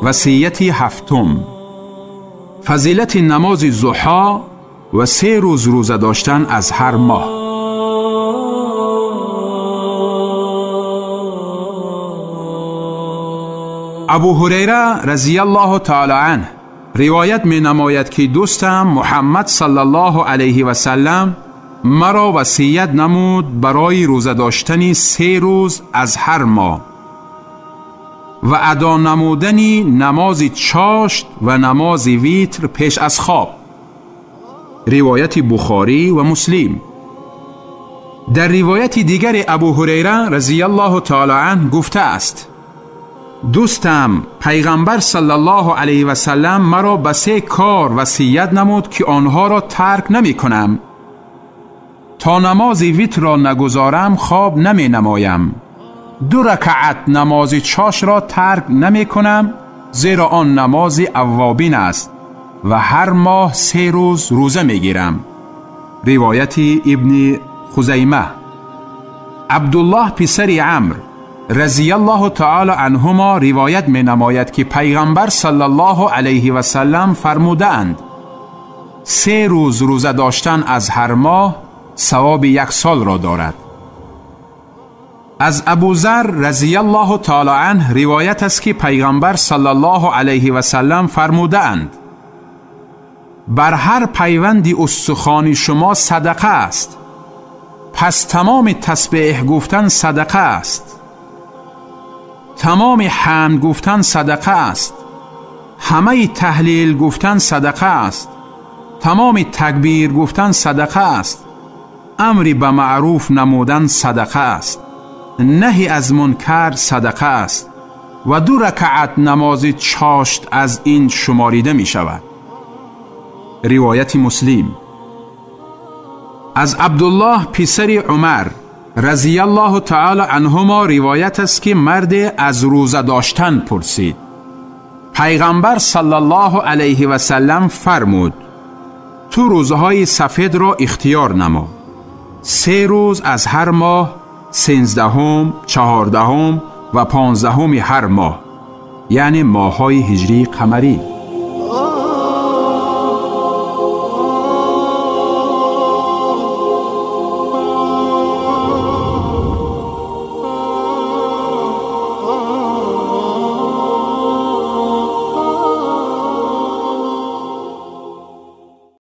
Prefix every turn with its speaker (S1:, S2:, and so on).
S1: وصیت هفتم: فضیلت نماز ضحی و 3 روز روزه داشتن از هر ماه. ابو هریره رضی الله تعالی عنه روایت می نماید که دوستم محمد صلی الله علیه و سلم مرا وصیت نمود برای روزه داشتن 3 روز از هر ماه و ادا نمودن نماز چاشت و نماز ویتر پیش از خواب. روایت بخاری و مسلم. در روایت دیگر ابو هریره رضی الله تعالی عنه گفته است: دوستم پیغمبر صلی الله علیه و سلم مرا به 3 کار وصیت نمود که آنها را ترک نمی کنم. تا نماز ویتر را نگذارم خواب نمی نمایم. 2 رکعت نماز چاش را ترک نمی کنم، زیرا آن نماز اوابین است و هر ماه 3 روز روزه می گیرم. روایت ابن خزیمه. عبدالله پسر عمرو رضی الله تعالی عنهما روایت می نماید که پیغمبر صلی الله علیه و سلم فرموده اند: 3 روز روزه داشتن از هر ماه ثواب 1 سال را دارد. از ابوذر رضی الله تعالی عنه روایت است که پیغمبر صلی الله علیه و سلم فرموده اند: بر هر پیوندی استخوانی شما صدقه است، پس تمام تسبیح گفتن صدقه است، تمام حمد گفتن صدقه است، همه تهلیل گفتن صدقه است، تمام تکبیر گفتن صدقه است، امری به معروف نمودن صدقه است، نهی از منکر صدقه است و 2 رکعت نماز چاشت از این شماریده می شود. روایت مسلم. از عبدالله پسر عمر رضی الله تعالی عنهما روایت است که مرد از روزه داشتن پرسید. پیغمبر صلی الله علیه و سلم فرمود: تو روزهای سفید را اختیار نما. 3 روز از هر ماه، 13، 14 و 15 هر ماه، یعنی ماه‌های هجری قمری.